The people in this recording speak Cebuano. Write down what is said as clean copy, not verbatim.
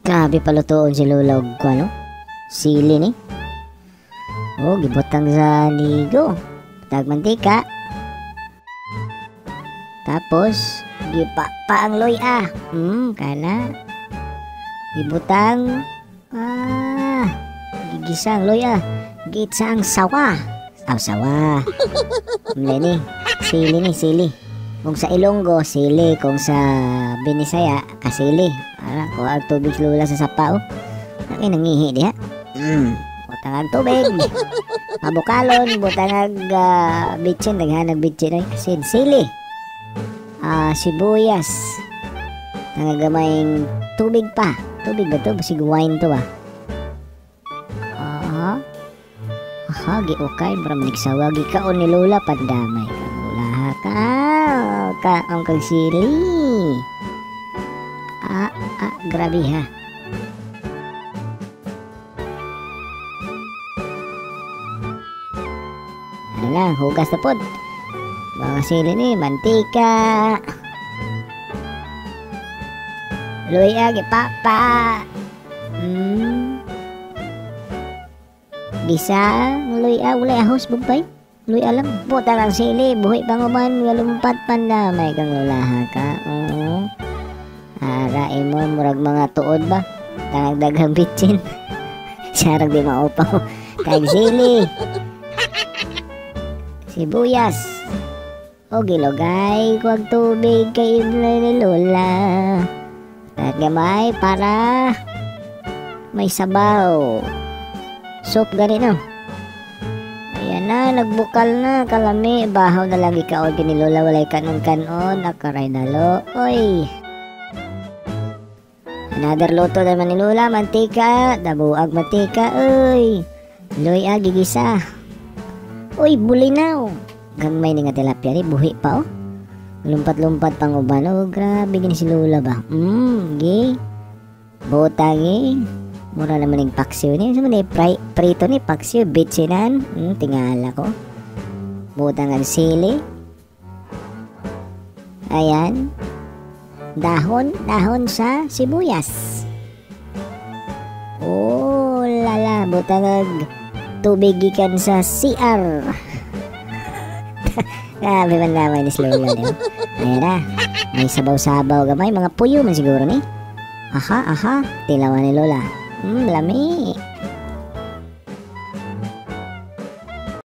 Grabe palutoon si Lola og kuan, no? Sili ni. Oh, gibutang sa ligo. Tag mantika. Tapos, gipapa ang loy-a. Kana. Gibutang, gigisa ang loy-a. Gitsa ang sawa. Aw, sawa. Mle ni, sili ni, sili. Kung sa Ilonggo, sili. Kung sa Binisaya, kasili. Ara, kuha ang tubig si Lola sa sapa, oh. Ang nangihi diha. Butang ang tubig. Abukalon, butang ang bitsin. Daghan ang bitsin, oy. Asin, sili. Sibuyas. Nagamayng tubig pa. Tubig ba to? Basig wine to ba? Aha. Aha, giukay. Mura manigsawa. Gikaon ni Lola. Pandamay kang Lola. Ka, kaon kang sili. Grabe ha. Ano lang, hugas na pod. Mga sili ni, mantika. Luya, gipapa. Gisa, luya, walay ahos, bumpay. Luya lang. Buta lang sili, buhi panguman, galumpat pandamay kang lulaha ka. Oo. Ara, imo, murag mga tuod ba? Tangag daghang bitsin. Sarag di maupaw. Tag sili. Sibuyas. O gilugay, kuwag tubig kay Ibla ni Lola. At gamay para may sabaw. Soup gani no. Ayan na, nagbukal na, kalami. Bahaw na lagi ka o ni Lola, walay kanon-kanon. Nakaray na lo. Oy. Another luto naman ni Lola, mantika. Dabuag mantika, oy. Luya, gigisa. Uy, bulinaw. Gagmay ni nga tilapia ni, buhi pa oh. Lumpat-lumpat pang uban. Oh, grabe gini si Lola ba. Gi. Butang eh. Mura naman yung paksiw ni. Sa man prito ni, paksiw, bitsinan. Tingala ko. Butang ang sili. Ayan. Dahon, dahon sa sibuyas. Oh, lala. Butang ang tubig gikan sa CR. Grabe man lamay ni Lola niyo. Ayan na. May sabaw-sabaw gamay. Mga puyo man siguro ni. Aha, aha. Tilawan ni Lola. Lami.